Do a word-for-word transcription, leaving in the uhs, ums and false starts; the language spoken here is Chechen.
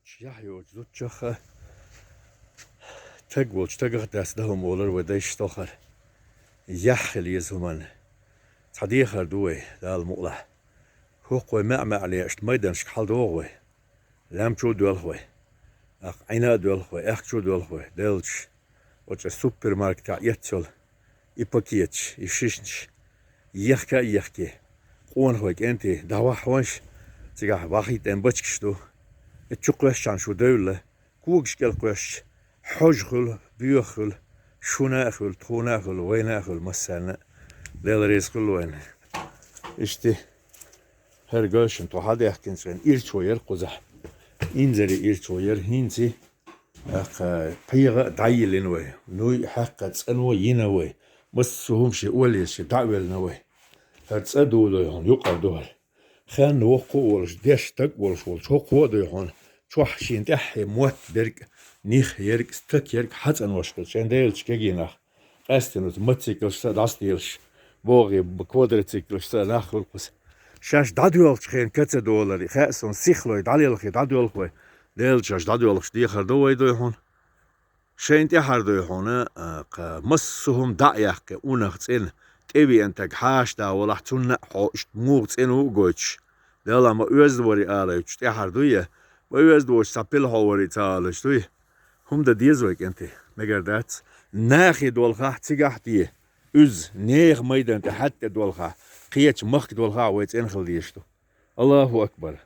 Яхь йоцу зудчух а, таг волчу тагах дац дан хӀума олура вай дайша тохара. Яхь хила еза хӀуманна. Цхьа дехар ду вай, Дала мукъалахь. ХӀокху вай маьӀ-маьӀӀе иштта майданашка хьаладогӀу вай. Лаьмчу а доьлху вай. ТӀаккха Ӏийна а доьлху вай, аьхкачу а доьлху вай, деллачу. Оцу супермаркетехь эццахь йолу и пакеташ, и шишнаш, ехка а ехке, къонахой кӀентий, дӀавахьа хьонаш, цигахь вахийтина бачкаш ду. И чу кхоьссичхьана шу девлла, когаш кӀел кхоьссича, хьожа хуьлу, боьха хуьлу, шуна а хуьлу, тхуна а хуьлу, вайна а хуьлу, массарна а. Дела реза хуьлу вайна. Иштта, хӀара гайшина тхо хьадаьхкинчу хенахь ирчо яра кхузахь. Инзаре ирчо яра хӀинца. ТӀаккха пхьегӀа а дӀайиллина вай. Нуй а хьаькхна, цӀано а йина вай. Массо а хӀума шен олаллаш дӀа а веллина вай. ХӀара цӀа а ду дой хьуна, юкъара ду хӀара. Хенна воккха а волуш, дешна стаг а волуш волчу хӀокхо а дой хьуна. Чохь шена тӀаьххье мотт берг а, них ерг а, стак ерг а хьацӀанош хилла, шайн деллачу кегий нах. Къаьстина оцу мотоциклашца а дӀасаделаш, богӀий квадроциклашца а нах хуьлу кхуза. Шаьш дӀадоьлхучу хенахь ка ца долура, хаьа суна, сихлой дӀалелхий дӀадоьлху вай. Деллачу шаьш дӀадоьлхуш дехар ду вай дой хьуна. Шайна тӀаьхьара дой хьуна, а, кха, массо а хӀума дӀа а яьккхи, унах цӀена, тӀевеана стаг хьаша да волахь, цунна а хьо иштта муха цӀена ву а гойтуш. Делахь ма оьзда вари алуьйтуш тӀаьхьара дуй, я ма оьзда воцуш цхьа пилхьо вари ца алуьйтуш дуй. ХӀума дан деза вай, кӀентий, мегар дац. Нахе долхахь цигахь а де, уьзза, нехан майдан тӀе хьаьтта тӀе долхахь, кхечу махка долхахь вай цӀена хила дезаш ду. Аллаху акбар!